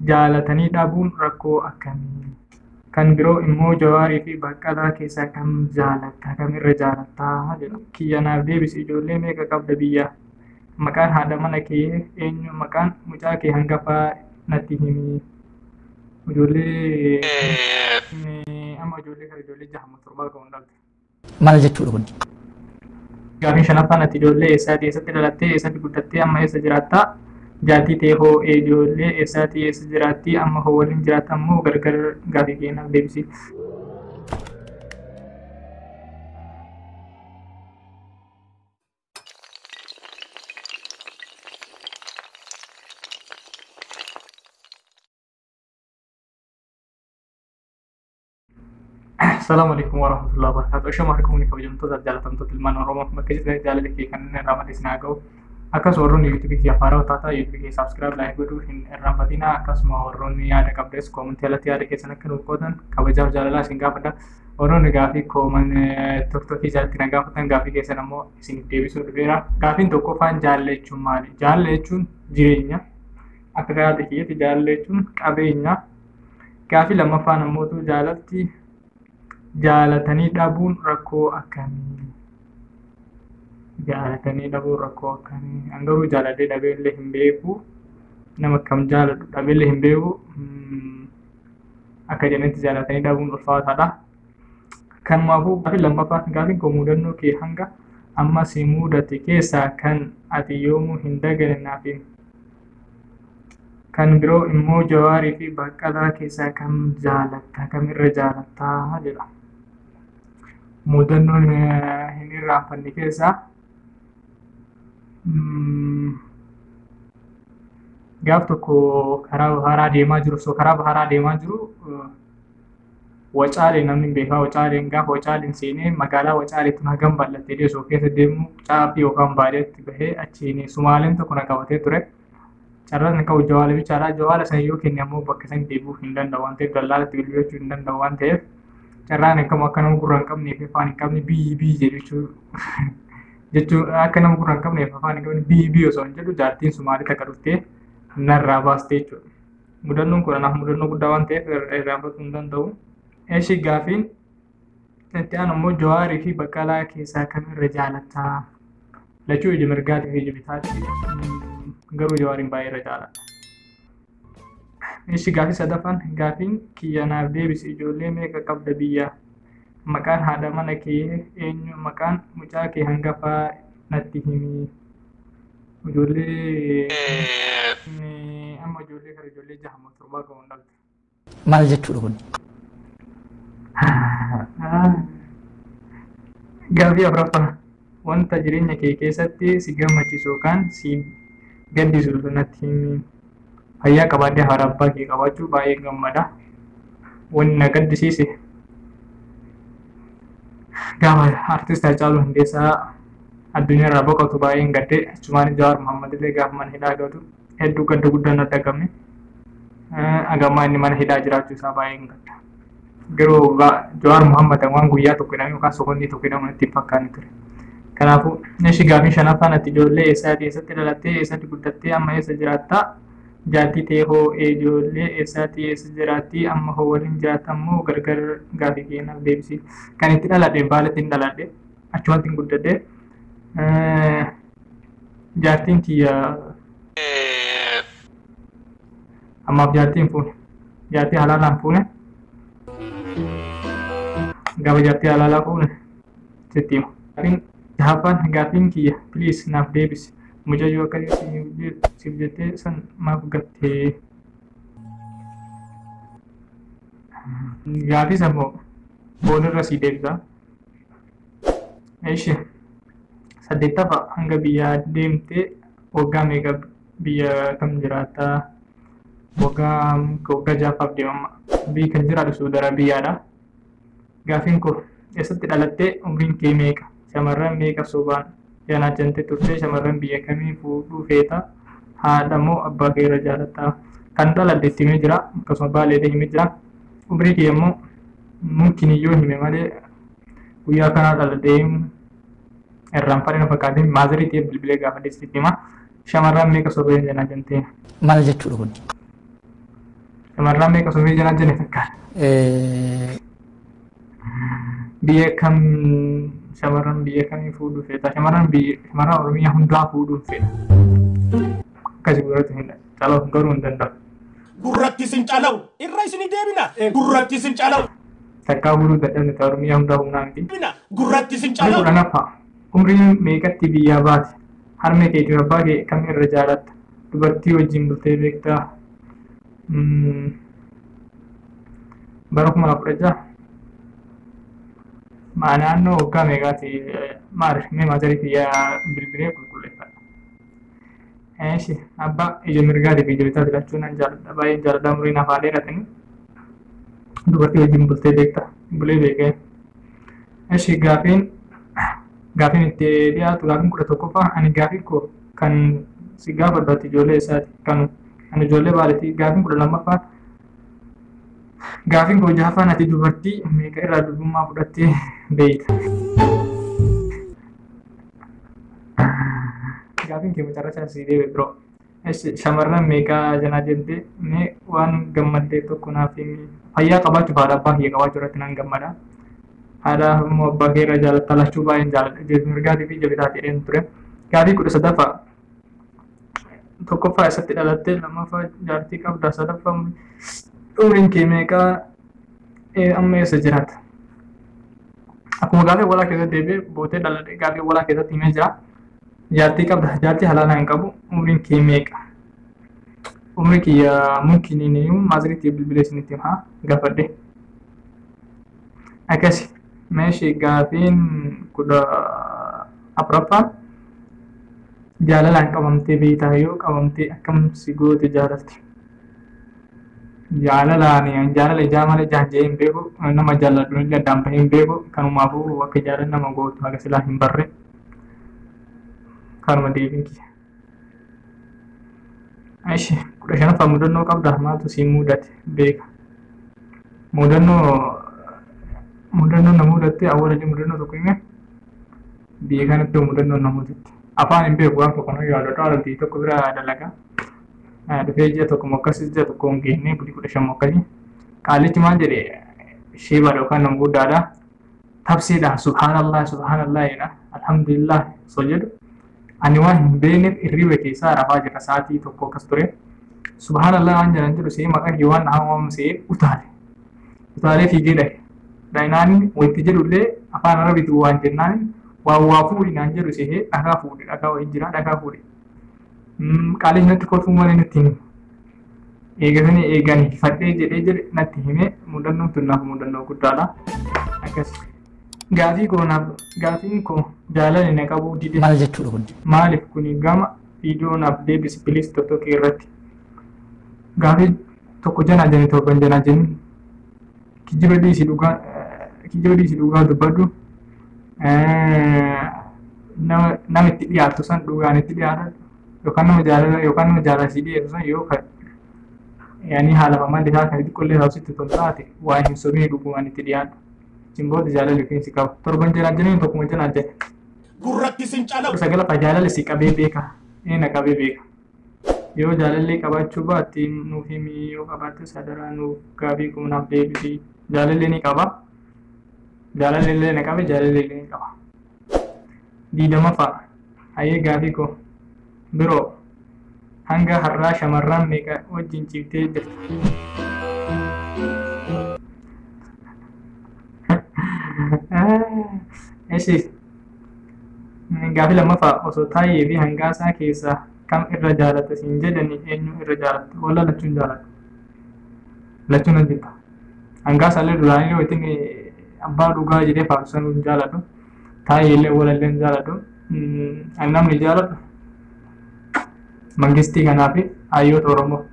Jaalatanii dhabuun rakkoo akkamii? Kan biroo immoo Jawaarii fi Baqqalaa keessaa kam jaalatta? Kamirra jaalattaa? Jedha. Kiyya naaf deebisi, ijoollee meeqa qabda biyya? Maqaan haadha mana kee eenyu? Maqaan mucaa kee hangafaa natti himi. Ijoollee amma ijoollee kana ijoollee 6 7 qabu dhalte. Maal jechuudha kun? Gaafiin shanaffaan, ati ijoollee eessaati, eessatti dhalattee, eessatti guddattee, amma eessa jiraattaa? Jaartii ta'e hoo, ijoollee eessaati, eessa jiraatti, amma hoo waliin jiraatta ammoo gargar? Gaafii keenyaaf deebisi. Assalamu alaikum warahmatullahi wabarakatuh. Ashama harka humni kabajamtoota jaalatamtoota ilmaan Oromoo bakka jirtan jaalala kee kanneen irraa maddisiin haa ga'u. Akkasuma warroonni YouTubeii kiyya haarawaa taataa YouTubeii kiyya subscribe, like godhuu hin irraanfatinaa. Akkasuma warroonni yaada qabdes commentii alatti yaada keessan akka nuuf qoodan kabajaaf jaalalaa isin gaafadha. Warroonni gaafii comment TikTokii jalatti na gaafatan gaafii keessan ammoo isiniif deebisuu dhufeera. Gaafiin tokkoffaan, jaalala jechuun maali? Jaalala jechuun jireenya. Akka yaada kiyyatti jaalala jechuun qabeenya. Gaafii lammaffaan ammootu, jaalalti jaalatanii dhabuun rakkoo akkamii? Jaalatanii dhabuun rakkoo akkamii? An garuu jaaladhee dhabee illee hin beeku. Nama akkam jaaladhu dhabee illee hin beeku. Akka jedhanitti jaalatanii dhabuun ulfaataadha. Kanumaafuu gaafii lammaffaan, gaafiin koo, mudannoo kee hanga amma si mudate keessaa kan ati yoomuu hin daganne naaf himi. Kan biroo immoo Jawaarii fi Baqqalaa keessaa kam jaalatta? Kamirra jaalattaa? Jedha. Mudannoon hin irraanfanne keessaa gaaf tokko karaa baharaa deemaa jiru, osoo karaa baharaa deemaa jiru, Wacaalee namni hin beekaa. Wacaaleen gaafa Wacaaleen seenee magaalaa Wacaalee tun hagam bal'attee osoo keessa deemu caafii yookaan baadiyyaatti bahee achiin Sumaaleen tokko na qabatee ture. Carraan inni qabu jawaala bichaadha. Jawaala sana yoo kenne ammoo bakka san deebi'uu hin danda'u waan ta'eef, dallaalatti bilbilachuu hin danda'u waan ta'eef, carraan inni qabu akka nama gurra hin qabnee fi afaan hin qabne biyyi biyyi jedhu jechuu, akka nama gurra hin qabnee fi afaan hin qabne biyyi biyyi osoo hin jedhu jaartiin Sumaalee takka dhuftee narraa baaste jechuudha. Mudannoon kun anaaf mudannoo guddaa waan ta'eef irraanfatuu hin danda'u. Eshi, gaafiin itti aanu immoo, Jawaarii fi Baqqalaa keessaa kamirra jaalattaa? Lachuu ija mirgaatii fi ija bitaati. Garuu Jawaariin baay'ee irra jaaladha. Eshi, gaafii sadaffaan, gaafiin kiyya naaf deebisi, ijoollee meeqa qabda biyya? Maqaan haadha mana kee eenyu? Maqaan mucaa kee hangafaa natti himi. Ijoollee amma ijoollee kana ijoollee 6 7 qabu dhalte. Maal jechuudha kun? Gaafii afuraffaa, wanta jireenya kee keessatti si gammachiisu yookaan si gaddisiisu natti himi. Fayyaa qabaadhee haadha abbaa kee qabaachuu baay'ee gammada. Wanni na gaddisiise gaafa artist Haacaaluu Hundeessaa addunyaa irraa boqotu baay'een gadde. Achumaan Jawaar Mohammad illee gaafa mana hidhaa galu hedduu gadda guddaan natti dhagahame. Hagammaa inni mana hidhaa jiraachuu isaa baay'een gadda. Garuu Jawaar Mohammad waan guyyaa tokko hidhame yookaan sekondii tokko hidhamu natti hin fakkaanne ture. Kanaafuu eshi, gaafii shanaffaan, ati ijoollee eessaati, eessatti dhalattee, eessatti guddattee, amma eessa jiraattaa? Jaartii ta'e hoo, ijoollee eessaati, eessa jiraatti, amma hoo waliin jiraatta ammoo gargar? Gaafii keenyaaf deebisi. Kan itti dhaladhe Baaletti hin dhaladhe, achumatti hin guddadhe. Jaartiin kiyya ammaaf jaartii hin fuune. Jaartii halaalaan fuune. Gaafa jaartii halaalaa fuune sitti hima. Gaafiin jahaffaan, gaafiin kiyya, please naaf deebisi. Mucayyoo akkasii siif jettee san maaf gattee? Gaafii san boodarra sii deebisa. Eshi, saddeettaffaa, hanga biyyaa deemtee waggaa meeqa, biyya kam jiraattaa? Waggaa jahaffaaf deemama. Biyyi kan jiraatu Saudi Arabiyaadha. Gaafiin koo, eessatti dhalattee, umriin kee meeqa? Shamarran meeqa sobaan janaajjantee turtee? Shamarran biyya kamii fuudhuu feeta? Haadha moo abbaa kee irra jaalattaa? Kan dhaladhe itti himee jira. Akkasuma Baaleelee himee jira. Umrii kee immoo mumkin iyyuu hime malee guyyaa kanaa dhaladhee irraanfadhe na fakkaate, maazarii ta'e bilbilee gaafadhe sitti hima. Shamarran meeqa sobaan janaajjantee? Maal jechuudha kun? Shamarran meeqa sumii jalaa jenne fakkaata. Biyya kam shamarran biyya kamii fuudhuu feeta? Shamarran biyya shamarran Oromiyaa hundaa fuudhuu fedha. Akkasii godhatu hin calawu garuu hin danda'u. Gurratti isin calawu irra isinii deebina. Gurratti isin calawu. Takkaa fuudhuu dadhabne ta'a Oromiyaa hundaa humnaa miti. Gurratti isin Ani calawu. 10ffaa. Umriin meeqatti biyyaa baate? Harmee keetii abbaa kee kam irra jaalatta? Dubartii wajjin bultee beektaa? Bara 2016 maa naannoo waggaa meeqaati maal mee maazarii kiyyaa bilbilee qulqulleeffadha. Eeshi abbaa ija mirgaatii fi ija bitaa filachuu nan jaaladha. Baay'een jaaladha umriin afaa dheeratanii. Dubartii wajjin bultee beektaa? Bulee beekee. Eeshi gaafiin itti dhiyaatu gaafiin 11ffaa ani gaafii koo kan si gaafadhu ati ijoollee isaati kan ani ijoollee baaleeti. Gaafiin 12ffaa gaafiin koo 6ffaan ati dubartii meeqa irraa durbummaa fudhattee beekta? Gaafiin kee macarrachaa si deebi'e biroo. Eshi shamarran meeqaa janaa jettee mee waan gammaddee tokko naaf himi. Fayyaa qabaachuuf haadha abbaa kiyya qabaachuu irratti nan gammada. Haadha immoo abbaa kee irra jaalatta lachuu baay'een jaaladha. Ija mirgaatii fi ija bitaati jedheen ture. Gaafii 13ffaa 1ffaa eessatti dhalattee 2ffaa jaartii qabda 3ffaa umriin kee meeqaa amma eessa jiraata? Akkuma gaafii walaa keessatti deebi'ee bootee dhaladhe gaafii walaa keessatti himee jira. Jaartii qabda jaartii halaalaa hin qabu umriin kee meeqa? Umri kiyya mumkiniin maaziriitti bilbilee isinitti himaa gaafadhe. Akkasi meeshii gaafiin 14ffaa jaalalaan qabamtee beektaa yoo qabamtee akkam si goote jaalalti? Jaalalaan jaalala ijaa malee jaanjee hin beeku nama jaalladhu illee addaan bahee hin beeku kanumaafuu akka jaalala nama gootu haga silaa hin barre kanuma deebiin kiyya. Ishi 15ffaa mudannoo qabda maaltu si mudate beeka? Mudannoo na mudatte awwaala mudannoo tokko hime biyya kanatti mudannoo na mudatte. Afaan hin beeku waan tokko na yaadadha haala tokko bira dalagaa. Dhufee ji'a tokko mokkasii ji'a tokko hin geenne bulii 15 mokkasii. Qaalichi maal jedhe sheebaadha yookaan nama guddaadha. Tabsiidha subhaanallah subhaanallah jedha alhamdulillah osoo jedhu. Ani waan hin beekneef hirriba keessaa rafaa jira sa'aatii tokko akkas ture. Subhaanallah waan jedhan jedhu see maqaa kee waan haamamu see utaale. Utaalee fiigee dhahe. Daa'inaan wanti jedhullee afaan arabiitiin waan jennaan waan waa fuudhi naan jedhu see dhagaa fuudhi dhagaa wayii jira dhagaa fuudhi. Qaalichi natti kolfuu malee natti himu. Eegasanii eeganii fadhee jedhee jedhe natti hime mudannoon tun naaf mudannoo guddaadha. Akkas. Gaafii koo naaf gaafiin koo jaalala na qabuu dide. Maal jechuudha kun? Maaliif kuni gama viidiyoo naaf deebisi please TikTok irratti. Gaafii tokko janaa jenne torban janaa jennu kijiba dhiisi dhugaa dubbadhu. Nama itti dhiyaatu san dhugaan itti dhiyaatu yookaan nama jaalala yookaan nama jaalala si dhiyeessu san yoo kan yaani haala famaan isaa kan xiqqollee isaa sitti tolu taate waa hin sobiin dhugumaan itti dhiyaatu. Isin booda jaalala yookiin si qaba. Torban janaa jennee tokkuma janaa jenne. Gurratti isin calawu. 9ffaa jaalala si qabee beeka. Inni na qabee beeka. Yoo jaalallee qabaachuu baatte nuuf himi yoo qabaatte sadaraa nuuf gaafii kunaaf deebisi. Jaalallee ni qaba. Jaalallee na qabe jaalallee ni qaba. 20ffaa hayyee gaafii koo biroo hanga har'aa shamarran meeqa wajjin ciiftee jirta? Eshi gaafii 2ffaa osoo Taayyee fi Hangaasaa keessaa kam irra jaalatta siin jedhani eenyu irra jaalatta? Walla lachuun jaaladha. Lachuun nan jibba. Hangaasaa illee duraanii yoo ittiin abbaa dhugaa jedhee faarsan hin jaaladhu. Taayyee illee wala illee hin jaaladhu. Ani namni jaaladhu mangistii kanaa fi hayyoota Oromoo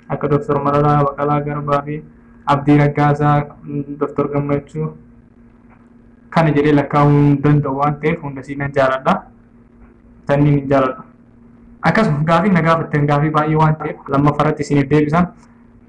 akka Dooktor Mararaa Baqalaa Garbaa fi Abdii Raggaasaa, Dooktor Gammachuu kana jedhee lakkaa'uu hin danda'u waan ta'eef hunda isii nan jaaladha. Sanniin hin jaaladhu. Akkasuma gaafii na gaafattan gaafii baay'ee waan ta'eef lammaffaarratti isiniif deebisan.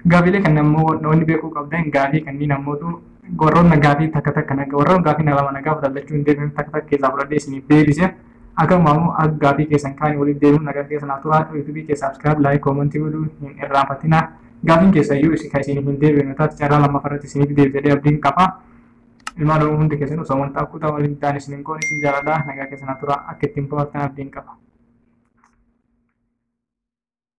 Gaafiilee kan ammoo namoonni beekuu qabdan gaafii kanneen ammootu warroonni gaafii takka takka warroonni gaafii na lama na gaafatan lachuu hin deebifne takka takka keessaa fudhadhee isiniif deebise. Akkasuma ammoo akka gaafii keessan kaanii walitti deebiin nagaa keessa naa turaa. YouTube keessa subscribe, like, comment godhuu hin irraanfatinaa. Gaafiin keessayyuu isin kan isiniif hin deebine taate carraa lammaffaa irratti isiniif deebisee abdiin qaba. Ilmaan Oromoo hundi keessanuu sagantaa kutaa waliin ta'an isiniin qoon isin jaaladha. Nagaa keessanaa tura akka ittiin bohaartan abdiin qaba.